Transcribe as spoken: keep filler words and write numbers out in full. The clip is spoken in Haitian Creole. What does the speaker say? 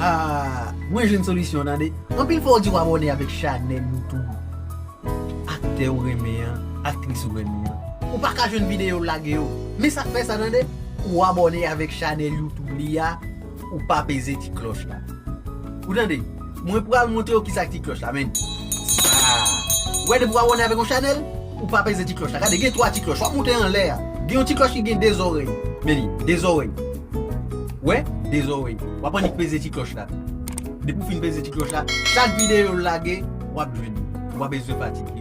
Ah, mwen jwenn solisyon, tande. Anpil fwa w di w abòne avèk chanèl YouTube aktè ou renmen an, aktris ou renmen an. Ou pa ka jwenn videyo l lage yo. Men sa k fè sa, tande, ou abòne avèk chanèl YouTube li a, ou pa peze ti klòch la. Ou tande? Mwen pral montre w kisa k ti klòch la, men. Sa. Wè, depi w abòne avèk yon chanèl, ou pa peze ti klòch la. Gade, gen twa ti klòch. W ap monte anlè a. Gen yon ti klòch ki gen de zòrèy. Men li, de zòrèy. Wè, de zòrèy. W ap annik peze ti klòch la. Depi w fin peze ti klòch la, chak videyo l lage, w ap jwenn li. Ou pa bezwen fatige.